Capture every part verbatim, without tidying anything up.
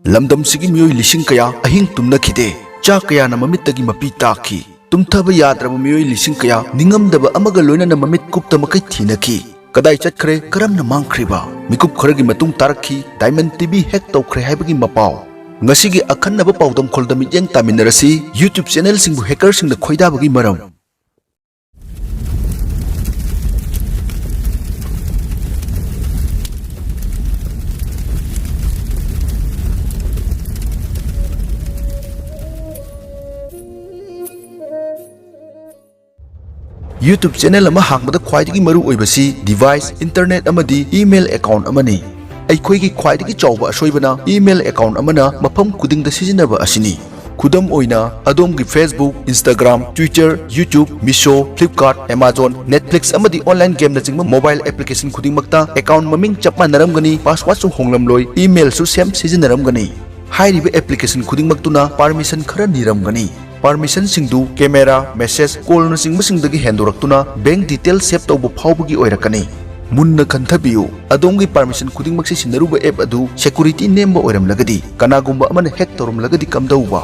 ꯂꯝꯗꯝꯁꯤꯒꯤ ꯃꯤꯑꯣꯏ ꯂꯤꯁꯤꯡ ꯀꯌꯥ ꯑꯍꯤꯡ ꯇꯨꯝꯅꯈꯤꯗꯦ꯫ ꯆꯥ ꯀꯌꯥꯅ ꯃꯃꯤꯠꯇꯒꯤ ꯃꯄꯤ ꯇꯥꯈꯤ꯫ ꯇꯨꯝꯊꯕ ꯌꯥꯗ꯭ꯔꯕ ꯃꯤꯑꯣꯏ ꯂꯤꯁꯤꯡ ꯀꯌꯥ ꯅꯤꯡꯉꯝꯗꯕ ꯑꯃꯒ ꯂꯣꯏꯅꯅ ꯃꯃꯤꯠ ꯀꯨꯞꯇ ꯃꯈꯩ ꯊꯤꯅꯈꯤ꯫ ꯀꯗꯥꯏ ꯆꯠꯈ꯭ꯔꯦ? ꯀꯔꯝꯅ ꯃꯥꯡꯈ꯭ꯔꯤꯕ? ꯃꯤꯀꯨꯞ ꯈꯔꯒꯤ ꯃꯇꯨꯡ ꯇꯥꯔꯛꯈꯤ, Diamond T V hack ꯇꯧꯈ꯭ꯔꯦ ꯍꯥꯏꯕꯒꯤ ꯃꯄꯥꯎ꯫ ꯉꯁꯤꯒꯤ ꯑꯈꯟꯅꯕ ꯄꯥꯎꯗꯝꯈꯣꯜꯗ ꯃꯤꯠꯌꯦꯡ ꯇꯥꯃꯤꯟꯅꯔꯁꯤ꯫ YouTube channelꯁꯤꯡꯕꯨ hackerꯁꯤꯡꯅ ꯈꯣꯏꯗꯥꯕꯒꯤ ꯃꯔꯝ꯫ YouTube channel ꯑꯃ ꯍꯥꯡꯕꯗ ꯈ꯭ꯋꯥꯏꯗꯒꯤ ꯃꯔꯨ ꯑꯣꯏꯕꯁꯤ device, internet ꯑꯃꯗꯤ email account ꯑꯃꯅꯤ꯫ ꯑꯩꯈꯣꯏꯒꯤ ꯈ꯭ꯋꯥꯏꯗꯒꯤ ꯆꯥꯎꯕ ꯑꯁꯣꯏꯕꯅ email account ꯑꯃꯅ ꯃꯐꯝ ꯈꯨꯗꯤꯡꯗ ꯁꯤꯖꯤꯟꯅꯕ ꯑꯁꯤꯅꯤ꯫ ꯈꯨꯗꯝ ꯑꯣꯏꯅ, ꯑꯗꯣꯝꯒꯤ Facebook, Instagram, Twitter, YouTube, Meesho, Flipkart, Amazon, Netflix ꯑꯃꯗꯤ online gameꯅꯆꯤꯡꯕ mobile application ꯈꯨꯗꯤꯡꯃꯛꯇ account ꯃꯃꯤꯡ ꯆꯞ ꯃꯥꯟꯅꯔꯝꯒꯅꯤ, passwordꯁꯨ ꯍꯣꯡꯂꯝꯂꯣꯏ, emailꯁꯨ same ꯁꯤꯖꯤꯟꯅꯔꯝꯒꯅꯤ꯫ ꯍꯥꯏꯔꯤꯕ application ꯈꯨꯗꯤꯡꯃꯛꯇꯨꯅ permission ꯈꯔ ꯅꯤꯔꯝꯒꯅꯤ꯫ Permissionꯁꯤꯡꯗꯨ camera, message, callꯅꯆꯤꯡꯕꯁꯤꯡꯗꯒꯤ ꯍꯦꯟꯗꯣꯔꯛꯇꯨꯅ bank detail save ꯇꯧꯕ ꯐꯥꯎꯕꯒꯤ ꯑꯣꯏꯔꯛꯀꯅꯤ꯫ ꯃꯨꯟꯅ ꯈꯟꯊꯕꯤꯌꯨ, ꯑꯗꯣꯝꯒꯤ permission ꯈꯨꯗꯤꯡꯃꯛ ꯁꯤꯖꯤꯟꯅꯔꯨꯕ app ꯑꯗꯨ security ꯅꯦꯝꯕ ꯑꯣꯏꯔꯝꯂꯒꯗꯤ, ꯀꯅꯥꯒꯨꯝꯕ ꯑꯃꯅ hack ꯇꯧꯔꯝꯂꯒꯗꯤ ꯀꯝꯗꯧꯕ?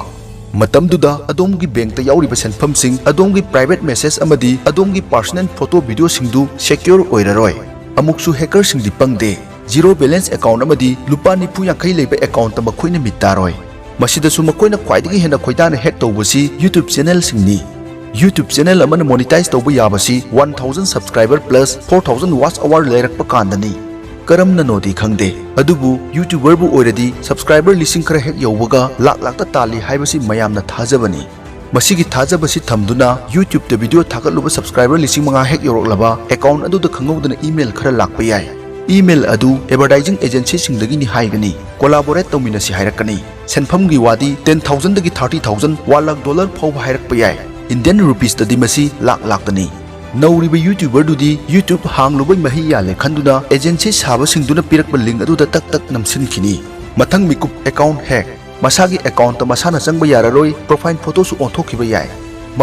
ꯃꯇꯝꯗꯨꯗ ꯑꯗꯣꯝꯒꯤ bankꯇ ꯌꯥꯎꯔꯤꯕ ꯁꯦꯟꯐꯝꯁꯤꯡ, ꯑꯗꯣꯝꯒꯤ private message ꯑꯃꯗꯤ ꯑꯗꯣꯝꯒꯤ personal photo videoꯁꯤꯡꯗꯨ secure ꯑꯣꯏꯔꯔꯣꯏ꯫ ꯑꯃꯨꯛꯁꯨ hackerꯁꯤꯡꯗꯤ ꯄꯪꯗꯦ꯫ Zero balance account ꯑꯃꯗꯤ ꯂꯨꯄꯥ ꯅꯤꯐꯨ ꯌꯥꯡꯈꯩ ꯂꯩꯕ accountꯇ ꯃꯈꯣꯏꯅ ꯃꯤꯠ ꯇꯥꯔꯣꯏ꯫ ꯃꯁꯤꯗꯁꯨ ꯃꯈꯣꯏꯅ ꯈ꯭ꯋꯥꯏꯗꯒꯤ ꯍꯦꯟꯅ ꯈꯣꯏꯗꯥꯅ hack ꯇꯧꯕꯁꯤ YouTube channelꯁꯤꯡꯅꯤ꯫ YouTube channel ꯑꯃꯅ monetize ꯇꯧꯕ ꯌꯥꯕꯁꯤ one thousand subscriber plus four thousand watch hour ꯂꯩꯔꯛꯄ ꯀꯥꯟꯗꯅꯤ꯫ ꯀꯔꯝꯅꯅꯣꯗꯤ ꯈꯪꯗꯦ, ꯑꯗꯨꯕꯨ YouTuberꯕꯨ ꯑꯣꯏꯔꯗꯤ subscriber ꯂꯤꯁꯤꯡ ꯈꯔ ꯍꯦꯛ ꯌꯧꯕꯒ ꯂꯥꯛ ꯂꯥꯛꯇ ꯇꯥꯜꯂꯤ ꯍꯥꯏꯕꯁꯤ ꯃꯌꯥꯝꯅ ꯊꯥꯖꯕꯅꯤ꯫ ꯃꯁꯤꯒꯤ ꯊꯥꯖꯕꯁꯤ ꯊꯝꯗꯨꯅ YouTubeꯇ video ꯊꯥꯒꯠꯂꯨꯕ subscriber ꯂꯤꯁꯤꯡ ꯃꯉꯥ ꯍꯦꯛ ꯌꯧꯔꯛꯂꯕ account ꯑꯗꯨꯗ ꯈꯪꯍꯧꯗꯅ email ꯈꯔ ꯂꯥꯛꯄ ꯌꯥꯏ꯫ Email ꯑꯗꯨ advertising agencyꯁꯤꯡꯗꯒꯤꯅꯤ ꯍꯥꯏꯒꯅꯤ꯫ Collaborate ꯇꯧꯃꯤꯟꯅꯁꯤ ꯍꯥꯏꯔꯛꯀꯅꯤ꯫ ꯁꯦꯟꯐꯝꯒꯤ ꯋꯥꯗꯤ ten thousandꯗꯒꯤ thirty thousand, one lakh dollar ꯐꯥꯎꯕ ꯍꯥꯏꯔꯛꯄ ꯌꯥꯏ꯫ Indian rupeesꯇꯗꯤ ꯃꯁꯤ ꯂꯥꯛ ꯂꯥꯛꯇꯅꯤ꯫ ꯅꯧꯔꯤꯕ YouTuberꯗꯨꯗꯤ YouTube ꯍꯥꯡꯂꯨꯕꯩ ꯃꯍꯩ ꯌꯥꯜꯂꯦ ꯈꯟꯗꯨꯅ agency ꯁꯥꯕꯁꯤꯡꯗꯨꯅ ꯄꯤꯔꯛꯄ link ꯑꯗꯨꯗ ꯇꯛ ꯇꯛ ꯅꯝꯁꯤꯟꯈꯤꯅꯤ꯫ ꯃꯊꯪ ꯃꯤꯀꯨꯞ, account hack꯫ ꯃꯁꯥꯒꯤ accountꯇ ꯃꯁꯥꯅ ꯆꯪꯕ ꯌꯥꯔꯔꯣꯏ, profile photoꯁꯨ ꯑꯣꯟꯊꯣꯛꯈꯤꯕ ꯌꯥꯏ꯫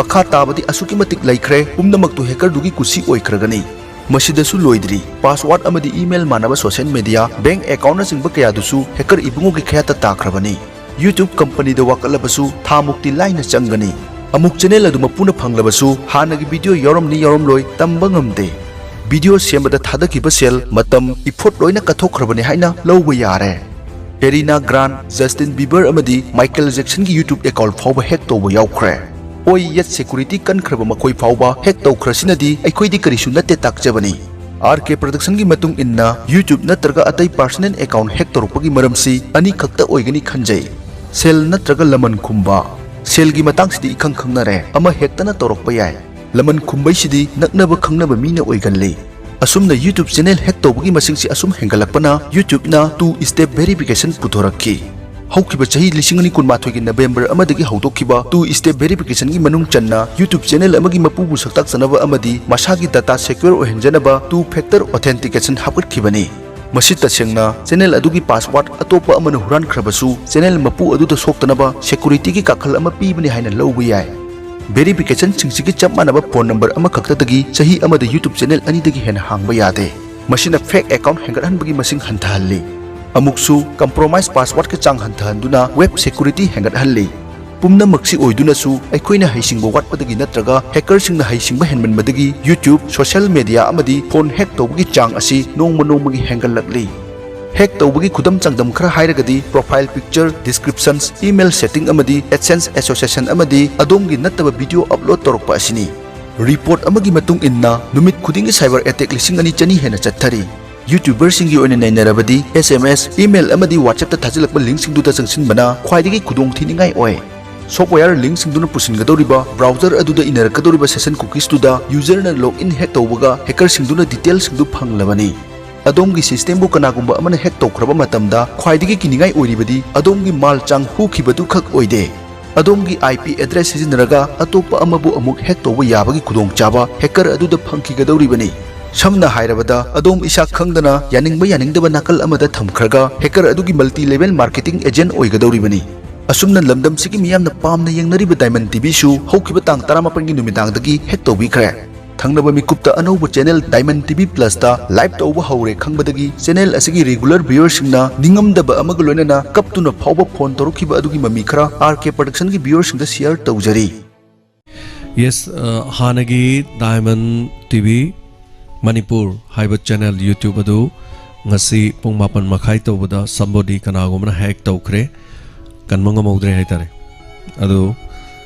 ꯃꯈꯥ ꯇꯥꯕꯗꯤ ꯑꯁꯨꯛꯀꯤ ꯃꯇꯤꯛ ꯂꯩꯈ꯭ꯔꯦ, ꯄꯨꯝꯅꯃꯛꯇꯨ hackerꯗꯨꯒꯤ ꯀꯨꯁꯤ ꯑꯣꯏꯈ꯭ꯔꯒꯅꯤ꯫ ꯃꯁꯤꯗꯁꯨ ꯂꯣꯏꯗ꯭ꯔꯤ, ꯄꯥꯁꯋꯥꯔꯗ ꯑꯃꯗꯤ ꯏꯃꯦꯜ ꯃꯥꯟꯅꯕ ꯁꯣꯁꯤꯌꯦꯜ ꯃꯤꯗꯤꯌꯥ, ꯕꯦꯡꯛ ꯑꯦꯀꯥꯎꯟꯠꯅꯆꯤꯡꯕ ꯀꯌꯥꯗꯨꯁꯨ ꯍꯦꯀꯔ ꯏꯕꯨꯡꯉꯣꯒꯤ ꯈꯌꯥꯠꯇ ꯇꯥꯈ꯭ꯔꯕꯅꯤ꯫ YouTube ꯀꯝꯄꯅꯤꯗ ꯋꯥꯀꯠꯂꯕꯁꯨ ꯊꯥꯃꯨꯛꯇꯤ ꯂꯥꯏꯅ ꯆꯪꯒꯅꯤ꯫ ꯑꯃꯨꯛ ꯆꯦꯅꯦꯜ ꯑꯗꯨ ꯃꯄꯨꯅ ꯐꯪꯂꯕꯁꯨ ꯍꯥꯟꯅꯒꯤ ꯚꯤꯗꯤꯑꯣ ꯌꯥꯎꯔꯝꯅꯤ ꯌꯥꯎꯔꯝꯂꯣꯏ ꯇꯝꯕ ꯉꯝꯗꯦ꯫ ꯚꯤꯗꯤꯑꯣ ꯁꯦꯝꯕꯗ ꯊꯥꯗꯈꯤꯕ ꯁꯦꯜ, ꯃꯇꯝ, ꯏꯐꯣꯔꯠ ꯂꯣꯏꯅ ꯀꯠꯊꯣꯛꯈ꯭ꯔꯕꯅꯤ ꯍꯥꯏꯅ ꯂꯧꯕ ꯌꯥꯔꯦ꯫ ꯑꯦꯔꯤꯅꯥ ꯒ꯭ꯔꯥꯟ, ꯖꯁꯇꯤꯟ ꯕꯤꯕꯔ ꯑꯃꯗꯤ ꯃꯥꯏꯀꯦꯜ ꯖꯦꯛꯁꯟꯒꯤ YouTube ꯑꯦꯀꯥꯎꯟꯠ ꯐꯥꯎꯕ ꯍꯦꯛ ꯇꯧꯕ ꯌꯥꯎꯈ꯭ꯔꯦ꯫ ꯍꯣꯏ, ꯌꯦꯠ ꯁꯦꯀ꯭ꯌꯨꯔꯤꯇꯤ ꯀꯟꯈ꯭ꯔꯕ ꯃꯈꯣꯏ ꯐꯥꯎꯕ ꯍꯦꯛ ꯇꯧꯈ꯭ꯔꯁꯤꯅꯗꯤ ꯑꯩꯈꯣꯏꯗꯤ ꯀꯔꯤꯁꯨ ꯅꯠꯇꯦ ꯇꯥꯛꯆꯕꯅꯤ꯫ ꯑꯥꯔ ꯀꯦ ꯄ꯭ꯔꯗꯛꯁꯟꯒꯤ ꯃꯇꯨꯡ ꯏꯟꯅ YouTube ꯅꯠꯇ꯭ꯔꯒ ꯑꯇꯩ ꯄꯥꯔꯁꯣꯅꯦꯜ ꯑꯦꯀꯥꯎꯟꯠ ꯍꯦꯛ ꯇꯧꯔꯛꯄꯒꯤ ꯃꯔꯝꯁꯤ ꯑꯅꯤꯈꯛꯇ ꯑꯣꯏꯒꯅꯤ ꯈꯟꯖꯩ꯫ ꯁꯦꯜ ꯅꯠꯇ꯭ꯔꯒ ꯂꯃꯟ ꯈꯨꯝꯕ꯫ ꯁꯦꯜꯒꯤ ꯃꯇꯥꯡꯁꯤꯗꯤ ꯏꯈꯪ ꯈꯪꯅꯔꯦ, ꯑꯃ ꯍꯦꯛꯇꯅ ꯇꯧꯔꯛꯄ ꯌꯥꯏ꯫ ꯂꯃꯟ ꯈꯨꯝꯕꯩꯁꯤꯗꯤ ꯅꯛꯅꯕ ꯈꯪꯅꯕ ꯃꯤꯅ ꯑꯣꯏꯒꯜꯂꯤ꯫ ꯑꯁꯨꯝꯅ YouTube ꯆꯦꯅꯦꯜ ꯍꯦꯛ ꯇꯧꯕꯒꯤ ꯃꯁꯤꯡꯁꯤ ꯑꯁꯨꯝ ꯍꯦꯟꯒꯠꯂꯛꯄꯅ YouTubeꯅ two step verification ꯄꯨꯊꯣꯔꯛꯈꯤ꯫ ꯍꯧꯈꯤꯕ ꯆꯍꯤ ꯂꯤꯁꯤꯡ ꯑꯅꯤ ꯀꯨꯟꯃꯥꯊꯣꯏꯒꯤ ꯅꯕꯦꯝꯕꯔ ꯑꯃꯗꯒꯤ ꯍꯧꯗꯣꯛꯈꯤꯕ two step verificationꯒꯤ ꯃꯅꯨꯡ ꯆꯟꯅ YouTube ꯆꯦꯅꯦꯜ ꯑꯃꯒꯤ ꯃꯄꯨꯕꯨ ꯁꯛꯇꯥꯛꯆꯅꯕ ꯑꯃꯗꯤ ꯃꯁꯥꯒꯤ data secure ꯑꯣꯏꯍꯟꯖꯅꯕ two factor authentication ꯍꯥꯞꯀꯠꯈꯤꯕꯅꯤ꯫ ꯃꯁꯤ ꯇꯁꯦꯡꯅ ꯆꯦꯅꯦꯜ ꯑꯗꯨꯒꯤ ꯄꯥꯁꯋꯥꯔꯗ ꯑꯇꯣꯞꯄ ꯑꯃꯅ ꯍꯨꯔꯥꯟꯈ꯭ꯔꯕꯁꯨ ꯆꯦꯅꯦꯜ ꯃꯄꯨ ꯑꯗꯨꯗ ꯁꯣꯛꯇꯅꯕ ꯁꯦꯀ꯭ꯌꯨꯔꯤꯇꯤꯒꯤ ꯀꯥꯈꯜ ꯑꯃ ꯄꯤꯕꯅꯤ ꯍꯥꯏꯅ ꯂꯧꯕ ꯌꯥꯏ꯫ ꯚꯦꯔꯤꯐꯤꯀꯦꯁꯟꯁꯤꯡꯁꯤꯒꯤ ꯆꯞ ꯃꯥꯟꯅꯕ ꯐꯣꯟ ꯅꯝꯕꯔ ꯑꯃꯈꯛꯇꯗꯒꯤ ꯆꯍꯤ ꯑꯃꯗ YouTube ꯆꯦꯅꯦꯜ ꯑꯅꯤꯗꯒꯤ ꯍꯦꯟꯅ ꯍꯥꯡꯕ ꯌꯥꯗꯦ꯫ ꯃꯁꯤꯅ ꯐꯦꯛ ꯑꯦꯀꯥꯎꯟꯠ ꯍꯦꯟꯒꯠꯍꯟꯕꯒꯤ ꯃꯁꯤꯡ ꯍꯟꯊꯍꯜꯂꯤ꯫ ꯑꯃꯨꯛꯁꯨ, ꯀꯝꯄ꯭ꯔꯣꯃꯥꯏꯖ ꯄꯥꯁꯋꯥꯔꯗꯀꯤ ꯆꯥꯡ ꯍꯟꯊꯍꯟꯗꯨꯅ ꯋꯦꯕ ꯁꯦꯀ꯭ꯌꯨꯔꯤꯇꯤ ꯍꯦꯟꯒꯠꯍꯜꯂꯤ꯫ ꯄꯨꯝꯅꯃꯛꯁꯤ ꯑꯣꯏꯗꯨꯅꯁꯨ, ꯑꯩꯈꯣꯏꯅ ꯍꯩꯁꯤꯡꯕ ꯋꯥꯠꯄꯗꯒꯤ ꯅꯠꯇ꯭ꯔꯒ ꯍꯦꯀꯔꯁꯤꯡꯅ ꯍꯩꯁꯤꯡꯕ ꯍꯦꯟꯃꯟꯕꯗꯒꯤ YouTube, ꯁꯣꯁꯤꯌꯦꯜ ꯃꯦꯗꯤꯌꯥ ꯑꯃꯗꯤ ꯐꯣꯟ ꯍꯦꯛ ꯇꯧꯕꯒꯤ ꯆꯥꯡ ꯑꯁꯤ ꯅꯣꯡꯃ ꯅꯣꯡꯃꯒꯤ ꯍꯦꯟꯒꯠꯂꯛꯂꯤ꯫ ꯍꯦꯛ ꯇꯧꯕꯒꯤ ꯈꯨꯗꯝ ꯆꯥꯡꯗꯝ ꯈꯔ ꯍꯥꯏꯔꯒꯗꯤ, profile picture, descriptions, email setting ꯑꯃꯗꯤ AdSense association ꯑꯃꯗꯤ ꯑꯗꯣꯝꯒꯤ ꯅꯠꯇꯕ ꯚꯤꯗꯤꯑꯣ ꯑꯞꯂꯣꯗ ꯇꯧꯔꯛꯄ ꯑꯁꯤꯅꯤ꯫ ꯔꯤꯄꯣꯔꯠ ꯑꯃꯒꯤ ꯃꯇꯨꯡ ꯏꯟꯅ, ꯅꯨꯃꯤꯠ ꯈꯨꯗꯤꯡꯒꯤ cyber attack ꯂꯤꯁꯤꯡ ꯑꯅꯤ ꯆꯅꯤ ꯍꯦꯟꯅ ꯆꯠꯊꯔꯤ꯫ YouTuberꯁꯤꯡꯒꯤ ꯑꯣꯏꯅ ꯅꯩꯅꯔꯕꯗꯤ, SMS, email ꯑꯃꯗꯤ WhatsAppꯇ ꯊꯥꯖꯤꯜꯂꯛꯄ linkꯁꯤꯡꯗꯨꯗ ꯆꯪꯁꯤꯟꯕꯅ ꯈ꯭ꯋꯥꯏꯗꯒꯤ ꯈꯨꯗꯣꯡꯊꯤꯅꯤꯡꯉꯥꯏ ꯑꯣꯏ꯫ Software linkꯁꯤꯡꯗꯨꯅ ꯄꯨꯁꯤꯟꯒꯗꯧꯔꯤꯕ browser ꯑꯗꯨꯗ ꯏꯅꯔꯛꯀꯗꯧꯔꯤꯕ session cookiesꯇꯨꯗ userꯅ login ꯍꯦꯛ ꯇꯧꯕꯒ hackerꯁꯤꯡꯗꯨꯅ detailsꯁꯤꯡꯗꯨ ꯐꯪꯂꯕꯅꯤ꯫ ꯑꯗꯣꯝꯒꯤ systemꯕꯨ ꯀꯅꯥꯒꯨꯝꯕ ꯑꯃꯅ ꯍꯦꯛ ꯇꯧꯈ꯭ꯔꯕ ꯃꯇꯝꯗ ꯈ꯭ꯋꯥꯏꯗꯒꯤ ꯀꯤꯅꯤꯡꯉꯥꯏ ꯑꯣꯏꯔꯤꯕꯗꯤ ꯑꯗꯣꯝꯒꯤ ꯃꯥꯜ ꯆꯥꯡ ꯍꯨꯈꯤꯕꯗꯨ ꯈꯛ ꯑꯣꯏꯗꯦ꯫ ꯑꯗꯣꯝꯒꯤ IP address ꯁꯤꯖꯤꯟꯅꯔꯒ ꯑꯇꯣꯞꯄ ꯑꯃꯕꯨ ꯑꯃꯨꯛ ꯍꯦꯛ ꯇꯧꯕ ꯌꯥꯕꯒꯤ ꯈꯨꯗꯣꯡꯆꯥꯕ hacker ꯑꯗꯨꯗ ꯐꯪꯈꯤꯒꯗꯧꯔꯤꯕꯅꯤ꯫ ꯁꯝꯅ ꯍꯥꯏꯔꯕꯗ, ꯑꯗꯣꯝ ꯏꯁꯥ ꯈꯪꯗꯅ ꯌꯥꯅꯤꯡꯕ ꯌꯥꯅꯤꯡꯗꯕ ꯅꯥꯀꯜ ꯑꯃꯗ ꯊꯝꯈ꯭ꯔꯒ hacker ꯑꯗꯨꯒꯤ multi level marketing agent ꯑꯣꯏꯒꯗꯧꯔꯤꯕꯅꯤ꯫ ꯑꯁꯨꯝꯅ ꯂꯝꯗꯝꯁꯤꯒꯤ ꯃꯤꯌꯥꯝꯅ ꯄꯥꯝꯅ ꯌꯦꯡꯅꯔꯤꯕ Diamond TVꯁꯨ ꯍꯧꯈꯤꯕ ꯇꯥꯡ ꯇꯔꯥꯃꯥꯄꯟꯒꯤ ꯅꯨꯃꯤꯗꯥꯡꯗꯒꯤ ꯍꯦꯛ ꯇꯧꯕꯤꯈ꯭ꯔꯦ꯫ ꯊꯪꯅꯕ ꯃꯤꯀꯨꯞꯇ ꯑꯅꯧꯕ ꯆꯦꯅꯦꯜ ꯗꯥꯏꯃꯟ ꯇꯤ ꯚꯤ ꯄ꯭ꯂꯁꯇ ꯂꯥꯏꯚ ꯇꯧꯕ ꯍꯧꯔꯦ ꯈꯪꯕꯗꯒꯤ ꯆꯦꯅꯦꯜ ꯑꯁꯤꯒꯤ ꯔꯤꯒꯨꯂꯔ ꯚ꯭ꯌꯨꯌꯔꯁꯤꯡꯅ ꯅꯤꯡꯉꯝꯗꯕ ꯑꯃꯒ ꯂꯣꯏꯅꯅ ꯀꯞꯇꯨꯅ ꯐꯥꯎꯕ ꯐꯣꯟ ꯇꯧꯔꯛꯈꯤꯕ ꯑꯗꯨꯒꯤ ꯃꯃꯤ ꯈꯔ ꯑꯥꯔ ꯀꯦ ꯄ꯭ꯔꯗꯛꯁꯟꯒꯤ ꯚ꯭ꯌꯨꯌꯔꯁꯤꯡꯗ ꯁꯤꯌꯔ ꯇꯧꯖꯔꯤ꯫ ꯌꯦꯁ, ꯑ, ꯍꯥꯟꯅꯒꯤ ꯗꯥꯏꯃꯟ ꯇꯤ ꯚꯤ ꯃꯅꯤꯄꯨꯔ ꯍꯥꯏꯕ ꯆꯦꯅꯦꯜ YouTube ꯑꯗꯨ ꯉꯁꯤ ꯄꯨꯡ ꯃꯥꯄꯟ ꯃꯈꯥꯏ ꯇꯧꯕꯗ somebody, ꯀꯅꯥꯒꯨꯝꯕꯅ ꯍꯦꯛ ꯇꯧꯈ꯭ꯔꯦ, ꯀꯟꯕ ꯉꯝꯍꯧꯗ꯭ꯔꯦ ꯍꯥꯏꯇꯥꯔꯦ꯫ ꯑꯗꯨ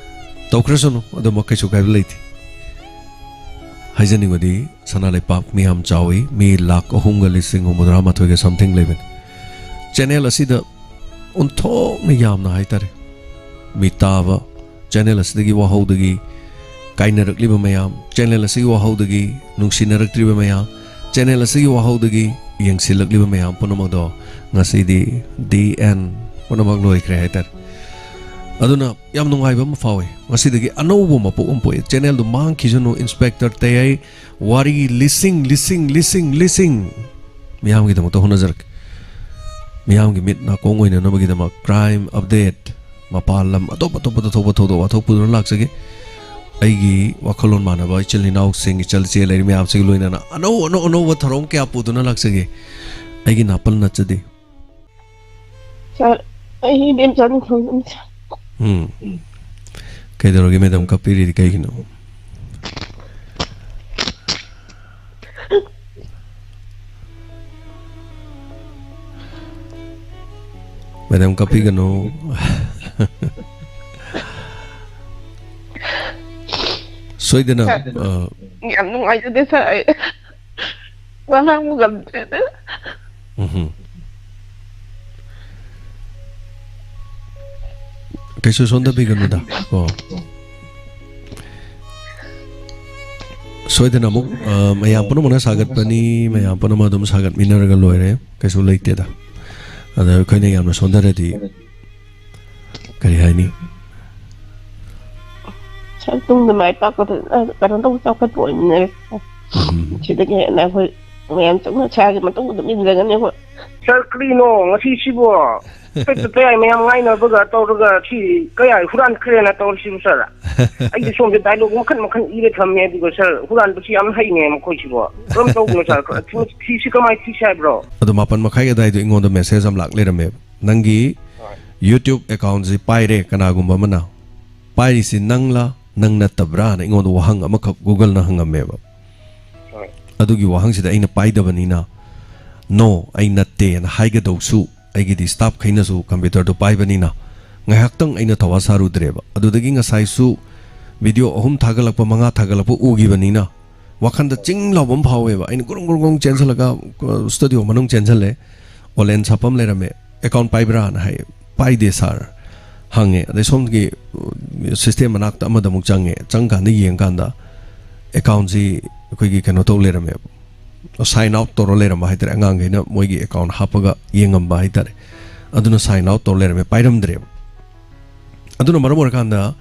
ꯇꯧꯈ꯭ꯔꯁꯅꯨ, ꯑꯗꯨꯃꯛ ꯀꯩꯁꯨ ꯀꯥꯏꯕ ꯂꯩꯇꯦ꯫ ꯍꯥꯏꯖꯅꯤꯡꯕꯗꯤ ꯁꯅꯥ ꯂꯩꯄꯥꯛ ꯃꯤꯌꯥꯝ ꯆꯥꯎꯏ, ꯃꯤ ꯂꯥꯈ ꯑꯍꯨꯝꯒ ꯂꯤꯁꯤꯡ ꯍꯨꯝꯐꯨꯇꯔꯥ ꯃꯥꯊꯣꯏꯒ something ꯂꯩꯕꯅꯤ꯫ ꯆꯦꯅꯦꯜ ꯑꯁꯤꯗ ꯑꯣꯟꯊꯣꯛꯅ ꯌꯥꯝꯅ ꯍꯥꯏꯇꯥꯔꯦ ꯃꯤ ꯇꯥꯕ, ꯆꯦꯅꯦꯜ ꯑꯁꯤꯗꯒꯤ ꯋꯥꯍꯧꯗꯒꯤ ꯀꯥꯏꯅꯔꯛꯂꯤꯕ ꯃꯌꯥꯝ, ꯆꯦꯅꯦꯜ ꯑꯁꯤꯒꯤ ꯋꯥꯍꯧꯗꯒꯤ ꯅꯨꯡꯁꯤꯅꯔꯛꯇ꯭ꯔꯤꯕ ꯃꯌꯥꯝ, ꯆꯦꯅꯦꯜ ꯑꯁꯤꯒꯤ ꯋꯥꯍꯧꯗꯒꯤ ꯌꯦꯡꯁꯤꯜꯂꯛꯂꯤꯕ ꯃꯌꯥꯝ ꯄꯨꯝꯅꯃꯛꯇꯣ ꯉꯁꯤꯗꯤ ꯗꯤ ꯑꯦꯟ ꯄꯨꯝꯅꯃꯛ ꯂꯣꯏꯈ꯭ꯔꯦ ꯍꯥꯏꯇꯥꯔꯦ꯫ ꯑꯗꯨꯅ ꯌꯥꯝ ꯅꯨꯡꯉꯥꯏꯕ ꯑꯃ ꯐꯥꯎꯏ꯫ ꯉꯁꯤꯗꯒꯤ ꯑꯅꯧꯕ ꯃꯄꯣꯛ ꯑꯃ ꯄꯣꯛꯑꯦ꯫ ꯆꯦꯅꯦꯜꯗꯨ ꯃꯥꯡꯈꯤꯁꯅꯨ, ꯏꯟꯁꯄꯦꯛꯇꯔ ꯇꯌꯥꯏ꯫ ꯋꯥꯔꯤ ꯂꯤꯁꯤꯡ, ꯂꯤꯁꯤꯡ, ꯂꯤꯁꯤꯡ, ꯂꯤꯁꯤꯡ ꯃꯤꯌꯥꯝꯒꯤꯗꯃꯛꯇ ꯍꯣꯠꯅꯖꯔꯛꯀꯦ꯫ ꯃꯤꯌꯥꯝꯒꯤ ꯃꯤꯠ ꯅꯥꯀꯣꯡ ꯑꯣꯏꯅꯅꯕꯒꯤꯗꯃꯛ, ꯀ꯭ꯔꯥꯏꯝ ꯑꯞꯗꯦꯠ, ꯃꯄꯥꯟ ꯂꯝ ꯑꯇꯣꯞ ꯑꯇꯣꯞꯄꯗ ꯊꯣꯛꯄ ꯊꯧꯗꯣꯛ ꯋꯥꯊꯣꯛ ꯄꯨꯗꯨꯅ ꯂꯥꯛꯆꯒꯦ꯫ ꯑꯩꯒꯤ ꯋꯥꯈꯜꯂꯣꯟ ꯃꯥꯟꯅꯕ ꯏꯆꯤꯜ ꯏꯅꯥꯎꯁꯤꯡ, ꯏꯆꯜ ꯏꯆꯦ ꯂꯩꯔꯤ ꯃꯌꯥꯝꯁꯤꯒ ꯂꯣꯏꯅꯅ ꯑꯅꯧ ꯑꯅꯧ ꯑꯅꯧꯕ ꯊꯧꯔꯝ ꯀꯌꯥ ꯄꯨꯗꯨꯅ ꯂꯥꯛꯆꯒꯦ꯫ ꯑꯩꯒꯤ ꯅꯥꯄꯜ ꯅꯠꯆꯗꯦ꯫ ꯁꯥꯔ, ꯑꯩ ꯏꯕꯦꯝꯆꯥ ꯅꯤꯡꯊꯧꯖꯝ ꯁꯥꯔ꯫ ꯎꯝ꯫ ꯀꯩꯗꯧꯔꯒꯦ ꯃꯦꯗꯥꯝ ꯀꯞꯄꯤꯔꯤꯗꯤ ꯀꯩꯒꯤꯅꯣ? ꯃꯦꯗꯥꯝ ꯀꯞꯄꯤꯒꯅꯨ꯫ ꯁꯣꯏꯗꯅ, ꯑ, ꯌꯥꯝ ꯅꯨꯡꯉꯥꯏꯖꯗꯦ ꯁꯥꯔ, ꯑꯩ ꯋꯥ ꯉꯥꯡꯕ ꯉꯝꯗ꯭ꯔꯦꯗ꯫ ꯎꯝꯍꯨꯝ꯫ ꯀꯩꯁꯨ ꯁꯣꯟꯊꯕꯤꯒꯅꯨꯗ ꯀꯣ꯫ ꯁꯣꯏꯗꯅ ꯑꯃꯨꯛ, ꯑ, ꯃꯌꯥꯝ ꯄꯨꯝꯅꯃꯛꯅ ꯁꯥꯒꯠꯄꯅꯤ, ꯃꯌꯥꯝ ꯄꯨꯝꯅꯃꯛ ꯑꯗꯨꯝ ꯁꯥꯒꯠꯃꯤꯟꯅꯔꯒ ꯂꯣꯏꯔꯦ, ꯀꯩꯁꯨ ꯂꯩꯇꯦꯗ꯫ ꯑꯗ ꯑꯩꯈꯣꯏꯅ ꯌꯥꯝꯅ ꯁꯣꯟꯊꯔꯗꯤ ꯀꯔꯤ ꯍꯥꯏꯅꯤ? ꯁꯥꯔ, ꯇꯨꯡꯗ ꯃꯥꯏ ꯄꯥꯛꯄꯗ, ꯑ, ꯀꯩꯅꯣ ꯇꯧꯕ, ꯆꯥꯎꯈꯠꯄ ꯑꯣꯏꯃꯤꯟꯅꯔꯦ꯫ ꯎꯝ꯫ ꯁꯤꯗꯒꯤ ꯍꯦꯟꯅ ꯑꯩꯈꯣꯏ ꯃꯌꯥꯝ ꯆꯪꯅ ꯁꯥꯔꯒꯤ ꯃꯇꯨꯡ ꯑꯗꯨꯝ ꯏꯟꯖꯒꯅꯤ ꯑꯩꯈꯣꯏ꯫ ꯁꯥꯔ, ꯀꯔꯤꯅꯣ ꯉꯁꯤꯁꯤꯕꯣ? ꯄꯦꯛꯇ ꯄꯦꯌꯥꯏ ꯃꯌꯥꯝ ꯉꯥꯏꯅꯕꯒ ꯇꯧꯔꯒ ꯁꯤ ꯀꯌꯥ ꯍꯨꯔꯥꯟꯈ꯭ꯔꯦꯅ ꯇꯧꯔꯤꯁꯤꯕꯨ, ꯁꯥꯔ? ꯑꯩꯗꯤ ꯁꯣꯝꯗ ꯗꯥꯏꯂꯣꯒ ꯃꯈꯟ ꯃꯈꯟ ꯏꯔ ꯊꯝꯃꯦ, ꯑꯗꯨꯒ ꯁꯥꯔ, ꯍꯨꯔꯥꯟꯕꯁꯤ ꯌꯥꯝ ꯍꯩꯅꯦ ꯃꯈꯣꯏꯁꯤꯕꯣ꯫ ꯀꯔꯝ ꯇꯧꯕꯅꯣ, ꯁꯥꯔ? ꯊꯤ-, ꯊꯤꯁꯤ ꯀꯃꯥꯏꯅ ꯊꯤꯁꯤ ꯍꯥꯏꯕ꯭ꯔꯣ? ꯑꯗꯣ ꯃꯥꯄꯟ ꯃꯈꯥꯏ ꯑꯗꯥꯏꯗꯣ ꯑꯩꯉꯣꯟꯗ ꯃꯦꯁꯦꯖ ꯑꯃ ꯂꯥꯛ ꯂꯩꯔꯝꯃꯦꯕ, "ꯅꯪꯒꯤ ꯍꯣꯏ꯫ YouTube ꯑꯦꯀꯥꯎꯟꯁꯤ ꯄꯥꯏꯔꯦ ꯀꯅꯥꯒꯨꯝꯕ ꯑꯃꯅ꯫ ꯄꯥꯏꯔꯤꯁꯤ ꯅꯪꯂꯥ, ꯅꯪ ꯅꯠꯇꯕ꯭ꯔꯥꯅ?" ꯑꯩꯉꯣꯟꯗ ꯋꯥꯍꯪ ꯑꯃꯈꯛ Google-ꯅ ꯍꯪꯉꯝꯃꯦꯕ꯫ ꯍꯣꯏ꯫ ꯑꯗꯨꯒꯤ ꯋꯥꯍꯪꯁꯤꯗ ꯑꯩꯅ ꯄꯥꯏꯗꯕꯅꯤꯅ, "No, ꯑꯩ ꯅꯠꯇꯦꯅ" ꯍꯥꯏꯒꯗꯧꯁꯨ, ꯑꯩꯒꯤꯗꯤ ꯁ꯭ꯇꯥꯐꯈꯩꯅꯁꯨ ꯀꯝꯄ꯭ꯌꯨꯇꯔꯗꯣ ꯄꯥꯏꯕꯅꯤꯅ ꯉꯥꯏꯍꯥꯛꯇꯪ ꯑꯩꯅ ꯊꯧꯋꯥ ꯁꯥꯔꯨꯗ꯭ꯔꯦꯕ꯫ ꯑꯗꯨꯗꯒꯤ ꯉꯁꯥꯏꯁꯨ ꯚꯤꯗꯤꯑꯣ ꯑꯍꯨꯝ ꯊꯥꯒꯠꯂꯛꯄ, ꯃꯉꯥ ꯊꯥꯒꯠꯂꯛꯄ ꯎꯈꯤꯕꯅꯤꯅ ꯋꯥꯈꯟꯗ ꯆꯤꯡ ꯂꯥꯎꯕ ꯑꯃ ꯐꯥꯎꯋꯦꯕ꯫ ꯑꯩꯅ ꯒꯨꯔꯨꯡ ꯒꯨꯔꯨꯡ ꯒꯨꯔꯨꯡ ꯆꯦꯟꯁꯤꯜꯂꯒ, ꯑ, ꯁ꯭ꯇꯨꯗꯤꯑꯣ ꯃꯅꯨꯡ ꯆꯦꯟꯁꯤꯜꯂꯦ꯫ ꯑꯣꯂꯦꯟ ꯁꯥꯞꯄ ꯑꯃ ꯂꯩꯔꯝꯃꯦ꯫ "ꯑꯦꯀꯥꯎꯟ ꯄꯥꯏꯕ꯭ꯔꯥꯅ?" ꯍꯥꯏ꯫ "ꯄꯥꯏꯗꯦ ꯁꯥꯔ" ꯍꯪꯉꯦ꯫ ꯑꯗꯩ ꯁꯣꯝꯒꯤ, ꯑ, ꯁꯤꯁꯇꯦꯝ ꯃꯅꯥꯛꯇ ꯑꯃꯗ ꯑꯃꯨꯛ ꯆꯪꯉꯦ꯫ ꯆꯪꯀꯥꯟꯗ ꯌꯦꯡꯀꯥꯟꯗ ꯑꯦꯀꯥꯎꯟꯁꯤ ꯑꯩꯈꯣꯏꯒꯤ ꯀꯩꯅꯣ ꯇꯧ ꯂꯩꯔꯝꯃꯦꯕ, ꯁꯥꯏꯟ ꯑꯥꯎꯠ ꯇꯧꯔ ꯂꯩꯔꯝꯕ ꯍꯥꯏꯇꯥꯔꯦ꯫ ꯑꯉꯥꯡꯈꯩꯅ ꯃꯣꯏꯒꯤ ꯑꯦꯀꯥꯎꯟ ꯍꯥꯞꯄꯒ ꯌꯦꯡꯉꯝꯕ ꯍꯥꯏꯇꯥꯔꯦ꯫ ꯑꯗꯨꯅ ꯁꯥꯏꯟ ꯑꯥꯎꯠ ꯇꯧꯔ ꯂꯩꯔꯝꯃꯦ, ꯄꯥꯏꯔꯝꯗ꯭ꯔꯦꯕ꯫ ꯑꯗꯨꯅ ꯃꯔꯝ ꯑꯣꯏꯔꯀꯥꯟꯗ,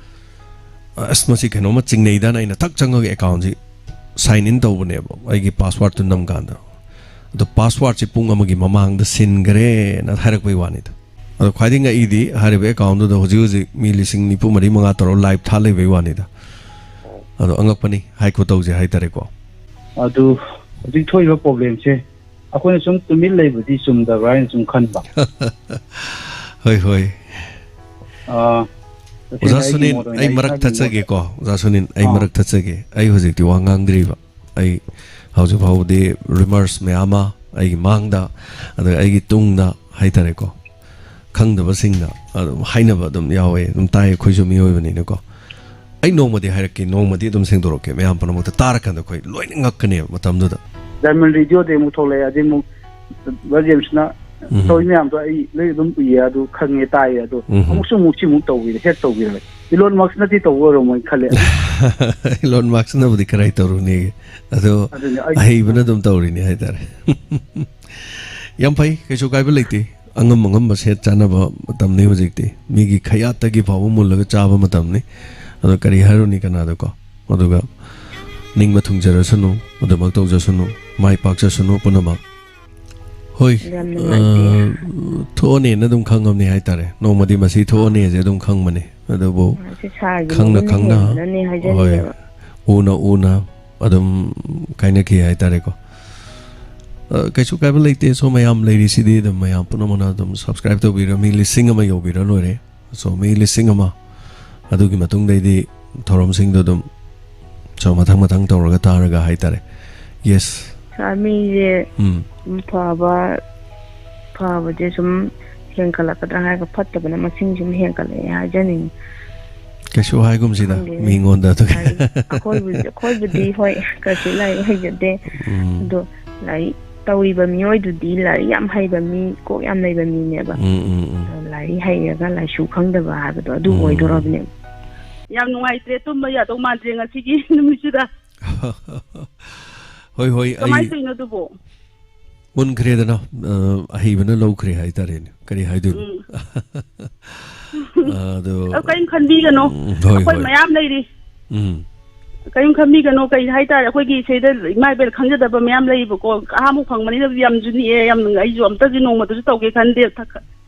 "ꯑꯁ, ꯃꯁꯤ ꯀꯩꯅꯣꯝꯃ ꯆꯤꯡꯅꯩꯗꯅ" ꯑꯩꯅ ꯊꯛ ꯆꯪꯉꯒ ꯑꯦꯀꯥꯎꯟꯁꯤ ꯁꯥꯏꯟ ꯏꯟ ꯇꯧꯕꯅꯦꯕ, ꯑꯩꯒꯤ ꯄꯥꯁꯋꯥꯔꯗꯇꯨ ꯅꯝꯀꯥꯟꯗ꯫ ꯑꯗꯣ ꯄꯥꯁꯋꯥꯔꯗꯁꯤ ꯄꯨꯡ ꯑꯃꯒꯤ ꯃꯃꯥꯡꯗ ꯁꯤꯟꯈ꯭ꯔꯦꯅ ꯍꯥꯏꯔꯛꯄꯩ ꯋꯥꯅꯤꯗ꯫ ꯑꯗꯣ ꯈ꯭ꯋꯥꯏꯗꯒꯤ ꯉꯛꯏꯗꯤ, ꯍꯥꯏꯔꯤꯕ ꯑꯦꯀꯥꯎꯟꯗꯨꯗ ꯍꯧꯖꯤꯛ ꯍꯧꯖꯤꯛ ꯃꯤ ꯂꯤꯁꯤꯡ ꯅꯤꯐꯨ ꯃꯔꯤ ꯃꯉꯥ ꯇꯔꯨꯛ ꯂꯥꯏꯚ ꯊꯥ ꯂꯩꯕꯩ ꯋꯥꯅꯤꯗ꯫ ꯑꯗꯣ ꯑꯉꯛꯄꯅꯤ, ꯍꯥꯏ ꯈꯨꯇꯧꯁꯦ ꯍꯥꯏꯇꯥꯔꯦꯀꯣ꯫ ꯑꯗꯨ ꯍꯧꯖꯤꯛ ꯊꯣꯛꯏꯕ ꯄ꯭ꯔꯣꯕ꯭ꯂꯦꯝꯁꯦ ꯑꯩꯈꯣꯏꯅ ꯁꯨꯝ ꯇꯨꯃꯤꯟ ꯂꯩꯕꯗꯤ ꯆꯨꯝꯗꯕ꯭ꯔꯥ ꯍꯥꯏꯅ ꯁꯨꯝ ꯈꯟꯕ꯫ ꯍꯣꯏ, ꯍꯣꯏ꯫ ꯑꯥ, ꯇꯁꯦꯡꯅ ꯑꯣꯖꯥ ꯑꯩꯒꯤ ꯁꯨꯅꯤꯟ, ꯃꯣꯠ ꯑꯣꯏꯅ ꯑꯩ ꯑꯩ ꯃꯔꯛ ꯏꯁꯥꯒꯤ ꯃꯣꯠ ꯊꯠꯆꯒꯦꯀꯣ꯫ ꯑꯣꯖꯥ ꯁꯨꯅꯤꯟ, ꯑꯩ ꯑꯥ꯫ ꯃꯔꯛ ꯊꯠꯆꯒꯦ꯫ ꯑꯩ ꯍꯧꯖꯤꯛꯇꯤ ꯋꯥ ꯉꯥꯡꯗ꯭ꯔꯤꯕ꯫ ꯑꯩ ꯍꯧꯖꯤꯛ ꯐꯥꯎꯕꯗꯤ ꯔꯨꯃꯔꯁ ꯃꯌꯥꯝ ꯑꯃ ꯑꯩꯒꯤ ꯃꯥꯡꯗ, ꯑꯗꯨꯒ ꯑꯩꯒꯤ ꯇꯨꯡꯗ ꯍꯥꯏꯇꯥꯔꯦꯀꯣ, ꯈꯪꯗꯕꯁꯤꯡꯅ ꯑꯗꯨꯝ ꯍꯥꯏꯅꯕ ꯑꯗꯨꯝ ꯌꯥꯎꯋꯦ, ꯑꯗꯨꯝ ꯇꯥꯏ, ꯑꯩꯈꯣꯏꯁꯨ ꯃꯤꯑꯣꯏꯕꯅꯤꯅꯀꯣ꯫ ꯑꯩ ꯅꯣꯡꯃꯗꯤ ꯍꯥꯏꯔꯛꯀꯦ, ꯅꯣꯡꯃꯗꯤ ꯑꯗꯨꯝ ꯁꯦꯡꯗꯣꯔꯛꯀꯦ, ꯃꯌꯥꯝ ꯄꯨꯝꯅꯃꯛꯇ ꯇꯥꯔꯀꯥꯟꯗ ꯑꯩꯈꯣꯏ ꯂꯣꯏꯅ ꯉꯛꯀꯅꯦꯕ ꯃꯇꯝꯗꯨꯗ꯫ ꯗꯥꯏꯃꯟ ꯔꯦꯗꯤꯑꯣꯗꯒꯤ ꯑꯃꯨꯛ ꯊꯣꯛꯂꯛꯑꯦ, ꯑꯗꯩ ꯑꯃꯨꯛ ꯕ꯭ꯔꯗꯔ ꯖꯦꯝꯁꯅ ꯎꯝ꯫ ꯇꯧꯔꯤ ꯃꯌꯥꯝꯗꯣ ꯑꯩ ꯂꯣꯏ ꯑꯗꯨꯝ ꯎꯏꯌꯦ, ꯑꯗꯨ ꯈꯪꯉꯦ, ꯇꯥꯏꯌꯦ, ꯑꯗꯣ ꯎꯝ꯫ ꯑꯃꯨꯛꯁꯨ ꯑꯃꯨꯛ ꯁꯤꯃꯨꯛ ꯇꯧꯕꯤꯔꯦ, ꯍꯦꯛ ꯇꯧꯕꯤꯔꯦ꯫ ꯏꯂꯣꯟ ꯃꯁꯛꯅꯗꯤ ꯇꯧꯕ ꯑꯣꯏꯔꯝꯃꯣꯏ ꯈꯜꯂꯦ꯫ ꯏꯂꯣꯟ ꯃꯁꯛꯅꯕꯨꯗꯤ ꯈꯔ ꯍꯦꯛ ꯇꯧꯔꯨꯅꯦ, ꯑꯗꯣ ꯑꯗꯨꯅꯦ ꯑꯩ ꯑꯍꯩꯕꯅ ꯑꯗꯨꯝ ꯇꯧꯔꯤꯅꯦ ꯍꯥꯏꯇꯥꯔꯦ꯫ ꯌꯥꯝ ꯐꯩ, ꯀꯩꯁꯨ ꯀꯥꯏꯕ ꯂꯩꯇꯦ꯫ ꯑꯉꯝ ꯑꯉꯝꯕ ꯁꯦꯠ ꯆꯥꯅꯕ ꯃꯇꯝꯅꯤ ꯍꯧꯖꯤꯛꯇꯤ꯫ ꯃꯤꯒꯤ ꯈꯌꯥꯠꯇꯒꯤ ꯐꯥꯎꯕ ꯃꯨꯜꯂꯒ ꯆꯥꯕ ꯃꯇꯝꯅꯤ꯫ ꯑꯗꯣ ꯀꯔꯤ ꯍꯥꯏꯔꯨꯅꯤ ꯀꯅꯥꯗꯀꯣ? ꯑꯗꯨꯒ ꯅꯤꯡꯕ ꯊꯨꯡꯖꯔꯁꯅꯨ, ꯑꯗꯨꯃꯛ ꯇꯧꯖꯁꯅꯨ, ꯃꯥꯏ ꯄꯥꯛꯆꯁꯅꯨ ꯄꯨꯝꯅꯃꯛ꯫ ꯍꯣꯏ, ꯌꯥꯝ ꯅꯨꯡꯉꯥꯏꯇꯦ꯫ ꯑ, ꯊꯣꯛꯑꯅꯦꯅ ꯑꯗꯨꯝ ꯈꯪꯉꯕꯅꯤ ꯍꯥꯏꯇꯥꯔꯦ꯫ ꯅꯣꯡꯃꯗꯤ ꯃꯁꯤ ꯊꯣꯛꯑꯅꯤꯁꯦ ꯑꯗꯨꯝ ꯈꯪꯕꯅꯤ꯫ ꯑꯗꯨꯕꯨ ꯁꯤ ꯁꯥꯔꯒꯤ ꯈꯪꯅ ꯃꯑꯣꯡꯅ ꯈꯪꯅ, ꯍꯦꯟꯕꯅꯅꯦ ꯍꯣꯏ, ꯍꯥꯏꯖꯔꯤꯅꯦꯕ꯫ ꯎꯅ ꯎꯅ ꯑꯗꯨꯝ ꯀꯥꯏꯅꯈꯤ ꯍꯥꯏꯇꯥꯔꯦꯀꯣ꯫ ꯑ, ꯀꯩꯁꯨ ꯀꯥꯏꯕ ꯂꯩꯇꯦ꯫ ꯁꯣ ꯃꯌꯥꯝ ꯂꯩꯔꯤꯁꯤꯗꯤ ꯑꯗꯨꯝ ꯃꯌꯥꯝ ꯄꯨꯝꯅꯃꯛꯅ ꯑꯗꯨꯝ subscribe ꯇꯧꯕꯤꯔ, ꯃꯤ ꯂꯤꯁꯤꯡ ꯑꯃ ꯌꯧꯕꯤꯔ ꯂꯣꯏꯔꯦ꯫ So, ꯃꯤ ꯂꯤꯁꯤꯡ ꯑꯃ꯫ ꯑꯗꯨꯒꯤ ꯃꯇꯨꯡꯗꯩꯗꯤ ꯊꯧꯔꯝꯁꯤꯡꯗꯣ ꯑꯗꯨꯝ, so, ꯃꯊꯪ ꯃꯊꯪ ꯇꯧꯔꯒ ꯇꯥꯔꯒ ꯍꯥꯏꯇꯥꯔꯦ꯫ Yes꯫ ꯁꯥꯔ, ꯃꯤꯁꯦ ꯎꯝ꯫ ꯁꯨꯝ ꯐꯕ, ꯐꯕꯁꯦ ꯁꯨꯝ ꯍꯦꯟꯒꯠꯂꯛꯀꯗ꯭ꯔꯥ ꯍꯥꯏꯔꯒ ꯐꯠꯇꯕꯅ ꯃꯁꯤꯡ ꯁꯨꯝ ꯍꯦꯟꯒꯠꯂꯛꯑꯦ ꯍꯥꯏꯖꯅꯤꯡꯉꯤ꯫ ꯀꯩꯁꯨ ꯍꯥꯏꯒꯨꯝꯁꯤꯗ, ꯈꯪꯗꯦꯅꯦ꯫ ꯃꯤꯉꯣꯟꯗ ꯑꯗꯨꯒꯤ꯫ ꯍꯥꯏꯗꯤ ꯑꯩꯈꯣꯏꯕꯨ-, ꯑꯩꯈꯣꯏꯕꯨꯗꯤ ꯍꯣꯏ ꯀꯩꯁꯨ ꯂꯥꯏꯔꯤꯛ ꯍꯩꯖꯗꯦ꯫ ꯎꯝ꯫ ꯑꯗꯣ ꯂꯥꯏꯔꯤꯛ ꯇꯧꯔꯤꯕ ꯃꯤꯑꯣꯏꯗꯨꯗꯤ ꯂꯥꯏꯔꯤꯛ ꯌꯥꯝ ꯍꯩꯕ ꯃꯤ, ꯀꯣꯛ ꯌꯥꯝ ꯂꯩꯕ ꯃꯤꯅꯦꯕ꯫ ꯎꯝ, ꯎꯝ, ꯎꯝ꯫ ꯑꯗꯣ ꯂꯥꯏꯔꯤꯛ ꯍꯩꯔꯒ ꯂꯥꯏꯁꯨ ꯈꯪꯗꯕ ꯍꯥꯏꯕꯗꯣ ꯑꯗꯨ ꯎꯝ꯫ ꯑꯣꯏꯗꯣꯔꯕꯅꯦꯕ꯫ ꯌꯥꯝ ꯅꯨꯡꯉꯥꯏꯇ꯭ꯔꯦ, ꯇꯨꯝꯕ ꯌꯥꯗꯧ ꯃꯥꯟꯗ꯭ꯔꯦ ꯉꯁꯤꯒꯤ ꯅꯨꯃꯤꯠꯁꯤꯗ꯫ ꯍꯣꯏ, ꯍꯣꯏ, ꯀꯃꯥꯏꯅ ꯑꯩ ꯇꯧꯔꯤꯅꯣ ꯑꯗꯨꯕꯣ? ꯃꯨꯟꯈ꯭ꯔꯦꯗꯅ, ꯑ, ꯑꯍꯩꯕꯅ ꯂꯧꯈ꯭ꯔꯦ ꯍꯥꯏꯇꯥꯔꯦꯅꯦ꯫ ꯀꯔꯤ ꯍꯥꯏꯗꯣꯏꯅꯣ? ꯎꯝ꯫ ꯑꯗꯣ ꯑꯗꯨ ꯀꯔꯤꯝ ꯈꯟꯕꯤꯒꯅꯣ꯫ ꯎꯝ, ꯍꯣꯏ, ꯑꯩꯈꯣꯏ ꯍꯣꯏ꯫ ꯃꯌꯥꯝ ꯂꯩꯔꯤ꯫ ꯎꯝ꯫ ꯀꯔꯤꯝ ꯈꯟꯕꯤꯒꯅꯣ꯫ ꯀꯩ ꯍꯥꯏꯇꯥꯔꯦ, ꯑꯩꯈꯣꯏꯒꯤ ꯁꯤꯗ ꯏꯃꯥ ꯏꯕꯦꯜ ꯈꯪꯖꯗꯕ ꯃꯌꯥꯝ ꯂꯩꯌꯦꯕꯀꯣ꯫ ꯑꯍꯥꯟꯕ ꯐꯪꯕꯅꯤꯅ ꯌꯥꯝꯁꯨ ꯅꯤꯛꯑꯦ, ꯌꯥꯝ, ꯑꯩꯁꯨ ꯑꯝꯇꯁꯨ ꯅꯣꯡꯃꯇꯁꯨ ꯇꯧꯒꯦ ꯈꯟꯗꯦ꯫ ꯊꯛ-,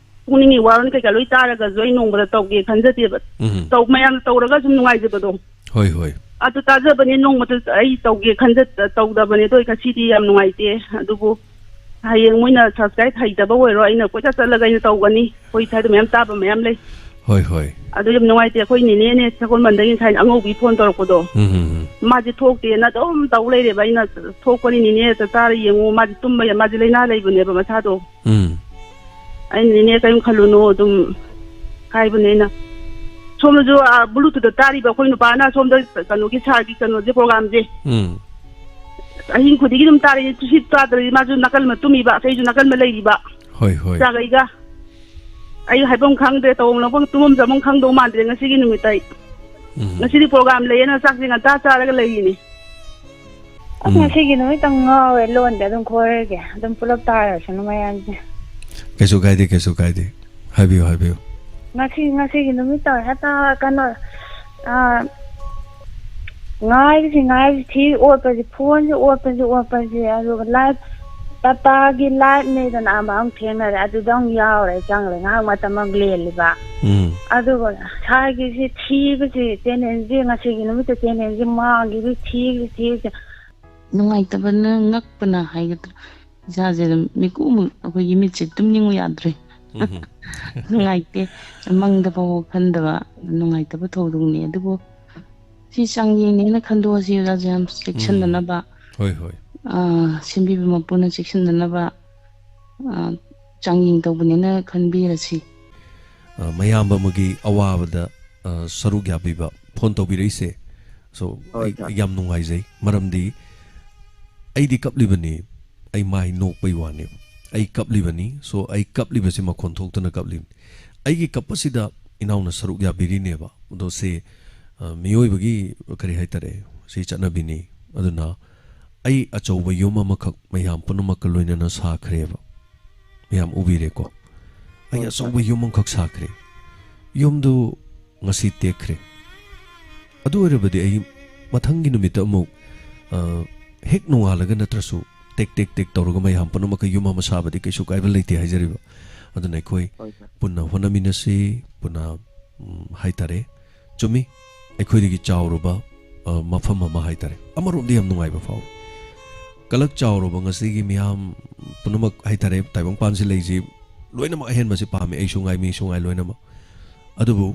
ꯄꯨꯛꯅꯤꯡꯒꯤ ꯋꯥꯔꯣꯜ ꯀꯩꯀꯥ ꯂꯣꯏ ꯇꯥꯔꯒꯁꯨ ꯑꯩ ꯅꯣꯡꯃꯗ ꯇꯧꯒꯦ ꯈꯟꯖꯗꯦꯕ꯫ ꯎꯝ꯫ ꯇꯧ-, ꯃꯌꯥꯝꯅ ꯇꯧꯔꯒ ꯁꯨꯝ ꯅꯨꯡꯉꯥꯏꯖꯕꯗꯣ꯫ ꯍꯣꯏ, ꯍꯣꯏ꯫ ꯑꯗꯨ ꯇꯥꯖꯕꯅꯦ, ꯅꯣꯡꯃꯇ ꯑꯩ ꯇꯧꯒꯦ ꯈꯟꯖ-, ꯇꯧꯗꯕꯅꯦ꯫ ꯑꯗꯣ ꯉꯁꯤꯗꯤ ꯌꯥꯝ ꯅꯨꯡꯉꯥꯏꯇꯦ꯫ ꯑꯗꯨꯕꯨ ꯍꯌꯦꯡ ꯃꯣꯏꯅ subscribe ꯍꯩꯇꯕ ꯑꯣꯏꯔꯣ, ꯑꯩꯅ ꯀꯣꯏꯆꯠ ꯆꯠꯂꯒ ꯑꯩꯅ ꯇꯧꯒꯅꯤ꯫ ꯑꯩꯈꯣꯏ ꯁ꯭ꯋꯥꯏꯗ ꯃꯌꯥꯝ ꯇꯥꯕ ꯃꯌꯥꯝ ꯂꯩ꯫ ꯍꯣꯏ, ꯍꯣꯏ꯫ ꯑꯗꯨ ꯌꯥꯝ ꯅꯨꯡꯉꯥꯏꯇꯦ꯫ ꯑꯩꯈꯣꯏ ꯅꯦꯅꯦꯅꯦ ꯁꯒꯣꯜꯕꯟꯗꯒꯤ ꯉꯁꯥꯏ ꯑꯉꯧꯕꯤ phone ꯇꯧꯔꯛꯄꯗꯣ꯫ ꯎꯝ, ꯎꯝ, ꯎꯝ꯫ ꯃꯥꯁꯦ ꯊꯣꯛꯇꯦꯅ ꯑꯗꯨꯝ ꯇꯧ ꯂꯩꯔꯦꯕ꯫ ꯑꯩꯅ ꯊꯣꯛꯄꯅꯤ ꯅꯦꯅꯦ, ꯆꯥꯛ ꯆꯥꯔ ꯌꯦꯡꯉꯨ꯫ ꯃꯥꯗꯤ ꯇꯨꯝꯕ ꯌꯥ-, ꯃꯥꯗꯤ ꯂꯥꯏꯅꯥ ꯂꯩꯕꯅꯦꯕ ꯃꯁꯥꯗꯣ꯫ ꯎꯝ꯫ ꯑꯩꯅ, "ꯅꯦꯅꯦ, ꯀꯔꯤꯝ ꯈꯜꯂꯨꯅꯨ", ꯑꯗꯨꯝ ꯍꯥꯏꯕꯅꯦ ꯑꯩꯅ꯫ ꯁꯣꯝꯗꯁꯨ, ꯑꯥ, Bluetooth ꯇꯥꯔꯤꯕ ꯑꯩꯈꯣꯏ ꯅꯨꯄꯥꯅ ꯁꯣꯝꯗ ꯀꯩꯅꯣꯒꯤ ꯁꯥꯔꯒꯤ ꯀꯩꯅꯣꯁꯦ, programꯁꯦ꯫ ꯎꯝ꯫ ꯑꯍꯤꯡ ꯈꯨꯗꯤꯡꯒꯤ ꯑꯗꯨꯝ ꯇꯥꯔꯤ, ꯇꯨꯝꯁꯤꯠ ꯆꯥꯗ꯭ꯔꯗꯤ ꯃꯥꯁꯨ ꯅꯥꯀꯜ ꯑꯃ ꯇꯨꯝꯃꯤꯕ, ꯑꯩꯁꯨ ꯅꯥꯀꯜ ꯑꯃ ꯂꯩꯔꯤꯕ꯫ ꯍꯣꯏ, ꯍꯣꯏ꯫ ꯆꯥꯛ ꯑꯩꯒ꯫ ꯑꯩ ꯍꯥꯏꯐꯝ ꯈꯪꯗ꯭ꯔꯦ, ꯇꯧꯐꯝ ꯂꯥꯛꯐꯝ, ꯇꯨꯝꯐꯝ ꯆꯥꯐꯝ ꯈꯪꯗꯧ ꯃꯥꯟꯗ꯭ꯔꯦ ꯉꯁꯤꯒꯤ ꯅꯨꯃꯤꯠꯇ ꯑꯩ꯫ ꯎꯝ꯫ ꯉꯁꯤꯗꯤ program ꯂꯩꯌꯦꯅ ꯆꯥꯛꯁꯦ ꯉꯟꯇꯥ ꯆꯥꯔꯒ ꯂꯩꯔꯤꯅꯤ꯫ ꯑꯁ, ꯎꯝ꯫ ꯉꯁꯤꯒꯤ ꯅꯨꯃꯤꯠꯇꯪ ꯉꯥꯎꯔꯦ, ꯂꯣꯟꯗꯤ ꯑꯗꯨꯝ ꯈꯣꯏꯔꯒꯦ, ꯑꯗꯨꯝ ꯄꯨꯂꯞ ꯇꯥꯔꯁꯅꯨ ꯃꯌꯥꯝꯁꯦ꯫ ꯀꯩꯁꯨ ꯀꯥꯏꯗꯦ, ꯀꯩꯁꯨ ꯀꯥꯏꯗꯦ꯫ ꯍꯥꯏꯕꯤꯌꯨ, ꯍꯥꯏꯕꯤꯌꯨ꯫ ꯉꯁꯤ, ꯉꯁꯤꯒꯤ ꯅꯨꯃꯤꯠꯇꯣ ꯍꯦꯛꯇ ꯀꯩꯅꯣ, ꯑꯥ, ꯉꯥꯏꯕꯁꯤ, ꯉꯥꯏꯕꯁꯤ, ꯊꯤ ꯑꯣꯠꯄꯁꯤ, phoneꯁꯤ ꯑꯣꯠꯄꯁꯤ, ꯑꯣꯠꯄꯁꯤ, ꯑꯗꯨꯒ live ꯄꯄꯥꯒꯤ live ꯅꯦꯗꯅ ꯑꯃ ꯑꯃꯨꯛ ꯊꯦꯡꯅꯔꯦ, ꯑꯗꯨꯗ ꯑꯃꯨꯛ ꯌꯥꯎꯔꯦ, ꯆꯪꯂꯦ, ꯉꯥꯏꯍꯥꯛ ꯃꯇꯝ ꯑꯃꯨꯛ ꯂꯦꯜꯂꯤꯕ꯫ ꯎꯝ꯫ ꯑꯗꯨꯒ ꯁꯥꯏꯒꯤꯁꯤ ꯊꯤꯕꯁꯤ, ꯇꯦꯅꯦꯟꯁꯤ ꯉꯁꯤꯒꯤ ꯅꯨꯃꯤꯠꯇ ꯇꯦꯅꯦꯟꯁꯤ ꯃꯥꯡꯈꯤꯕꯁꯤ, ꯊꯤꯕꯁꯤ, ꯊꯤꯕꯁꯤ꯫ ꯅꯨꯡꯉꯥꯏꯇꯕꯅ ꯉꯛꯄꯅ ꯍꯥꯏꯒꯗ꯭ꯔꯥ, ꯏꯁꯥꯁꯦ ꯑꯗꯨꯝ ꯃꯤꯀꯨꯞ ꯑꯃꯨꯛ ꯑꯩꯈꯣꯏꯒꯤ ꯃꯤꯠꯁꯦ ꯇꯨꯝꯅꯤꯡꯉꯨ ꯌꯥꯗ꯭ꯔꯦ꯫ ꯎꯝ꯫ ꯅꯨꯡꯉꯥꯏꯇꯦ꯫ ꯃꯪꯗ ꯐꯥꯎꯕ ꯈꯟꯗꯕ ꯅꯨꯡꯉꯥꯏꯇꯕ ꯊꯧꯗꯣꯛꯅꯤ꯫ ꯑꯗꯨꯕꯨ ꯁꯤ ꯆꯥꯡꯌꯦꯡꯅꯦꯅ ꯈꯟꯗꯣꯛꯑꯁꯤ, ꯑꯣꯖꯥꯁꯦ ꯌꯥꯝ ꯆꯦꯛꯁꯤꯟꯅꯅꯕ꯫ ꯍꯣꯏ, ꯍꯣꯏ꯫ ꯑꯥ, ꯁꯦꯝꯕꯤꯕ ꯃꯄꯨꯅ ꯆꯦꯛꯁꯤꯟꯅꯅꯕ, ꯑꯥ, ꯆꯥꯡꯌꯦꯡ ꯇꯧꯕꯅꯦꯅ ꯈꯟꯕꯤꯔꯁꯤ꯫ ꯑ, ꯃꯌꯥꯝꯕ ꯑꯃꯒꯤ ꯑꯋꯥꯕꯗ, ꯑ, ꯁꯔꯨꯛ ꯌꯥꯕꯤꯕ ꯐꯣꯟ ꯇꯧꯕꯤꯔꯛꯏꯁꯦ꯫ So, ꯍꯣꯏ, ꯑꯩ, ꯁꯥꯔ꯫ ꯑꯩ ꯌꯥꯝ ꯅꯨꯡꯉꯥꯏꯖꯩ꯫ ꯃꯔꯝꯗꯤ ꯑꯩꯗꯤ ꯀꯞꯂꯤꯕꯅꯤ, ꯑꯩ ꯃꯥꯏ ꯅꯣꯛꯄꯩ ꯋꯥꯅꯤ꯫ ꯑꯩ ꯀꯞꯂꯤꯕꯅꯤ, so, ꯑꯩ ꯀꯞꯂꯤꯕꯁꯤ ꯃꯈꯣꯟ ꯊꯣꯛꯇꯅ ꯀꯞꯂꯤꯕꯅꯤ꯫ ꯑꯩꯒꯤ ꯀꯞꯄꯁꯤꯗ ꯏꯅꯥꯎꯅ ꯁꯔꯨꯛ ꯌꯥꯕꯤꯔꯤꯅꯦꯕ꯫ ꯑꯗꯣ ꯁꯤ, ꯑ, ꯃꯤꯑꯣꯏꯕꯒꯤ ꯀꯔꯤ ꯍꯥꯏꯇꯥꯔꯦ, ꯁꯤ ꯆꯠꯅꯕꯤꯅꯤ꯫ ꯑꯗꯨꯅ ꯑꯩ ꯑꯆꯧꯕ ꯌꯨꯝ ꯑꯃꯈꯛ ꯃꯌꯥꯝ ꯄꯨꯝꯅꯃꯛꯀ ꯂꯣꯏꯅꯅ ꯁꯥꯈ꯭ꯔꯦꯕ꯫ ꯃꯌꯥꯝ ꯎꯕꯤꯔꯦꯀꯣ? ꯑꯩ ꯍꯣꯏ, ꯁꯥꯔ꯫ ꯑꯆꯧꯕ ꯌꯨꯝ ꯑꯃꯈꯛ ꯁꯥꯈ꯭ꯔꯦ꯫ ꯌꯨꯝꯗꯨ ꯉꯁꯤ ꯇꯦꯛꯈ꯭ꯔꯦ꯫ ꯑꯗꯨ ꯑꯣꯏꯔꯕꯗꯤ ꯑꯩ ꯃꯊꯪꯒꯤ ꯅꯨꯃꯤꯠꯇ ꯑꯃꯨꯛ, ꯑ, ꯍꯦꯛ ꯅꯣꯡꯉꯥꯜꯂꯒ ꯅꯠꯇ꯭ꯔꯁꯨ ꯇꯦꯛ ꯇꯦꯛ ꯇꯦꯛ ꯇꯧꯔꯒ ꯃꯌꯥꯝ ꯄꯨꯝꯅꯃꯛꯀ ꯌꯨꯝ ꯑꯃ ꯁꯥꯕꯗꯤ ꯀꯩꯁꯨ ꯀꯥꯏꯕ ꯂꯩꯇꯦ ꯍꯥꯏꯖꯔꯤꯕ꯫ ꯑꯗꯨꯅ ꯑꯩꯈꯣꯏ ꯍꯣꯏ, ꯁꯥꯔ꯫ ꯄꯨꯟꯅ ꯍꯣꯠꯅꯃꯤꯟꯅꯁꯤ, ꯄꯨꯟꯅ, ꯎꯝ, ꯍꯥꯏꯇꯥꯔꯦ, ꯆꯨꯝꯃꯤ, ꯑꯩꯈꯣꯏꯗꯒꯤ ꯆꯥꯎꯔꯕ, ꯑ, ꯃꯐꯝ ꯑꯃ ꯍꯥꯏꯇꯥꯔꯦ꯫ ꯑꯃꯔꯣꯝꯗ ꯌꯥꯝ ꯅꯨꯡꯉꯥꯏꯕ ꯐꯥꯎꯏ꯫ ꯀꯂꯛ ꯆꯥꯎꯔꯕ ꯉꯁꯤꯒꯤ ꯃꯤꯌꯥꯝ ꯄꯨꯝꯅꯃꯛ ꯍꯥꯏꯇꯥꯔꯦ, ꯇꯥꯏꯕꯪꯄꯥꯟꯁꯤ ꯂꯩꯁꯤ ꯂꯣꯏꯅꯃꯛ ꯑꯍꯦꯟꯕꯁꯤ ꯄꯥꯝꯃꯤ, ꯑꯩꯁꯨ ꯉꯥꯏ, ꯃꯤꯁꯨ ꯉꯥꯏ ꯂꯣꯏꯅꯃꯛ꯫ ꯑꯗꯨꯕꯨ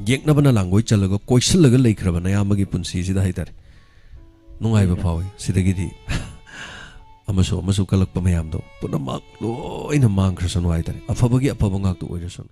ꯌꯦꯛꯅꯕꯅ ꯂꯥꯡꯒꯣꯏ ꯆꯜꯂꯒ ꯀꯣꯏꯁꯤꯜꯂꯒ ꯂꯩꯈ꯭ꯔꯕ ꯅꯌꯥꯝꯕꯒꯤ ꯄꯨꯟꯁꯤꯁꯤꯗ ꯍꯥꯏꯇꯥꯔꯦ, ꯅꯨꯡꯉꯥꯏꯕ ꯎꯝ꯫ ꯐꯥꯎꯏ꯫ ꯁꯤꯗꯒꯤꯗꯤ ꯑꯃꯁꯨ ꯑꯃꯁꯨ ꯀꯜꯂꯛꯄ ꯃꯌꯥꯝꯗꯣ ꯄꯨꯝꯅꯃꯛ ꯂꯣꯏꯅ ꯃꯥꯡꯈ꯭ꯔꯁꯅꯨ ꯍꯥꯏꯇꯥꯔꯦ, ꯑꯐꯕꯒꯤ ꯑꯐꯕ ꯉꯥꯛꯇ ꯑꯣꯏꯔꯁꯅꯨ꯫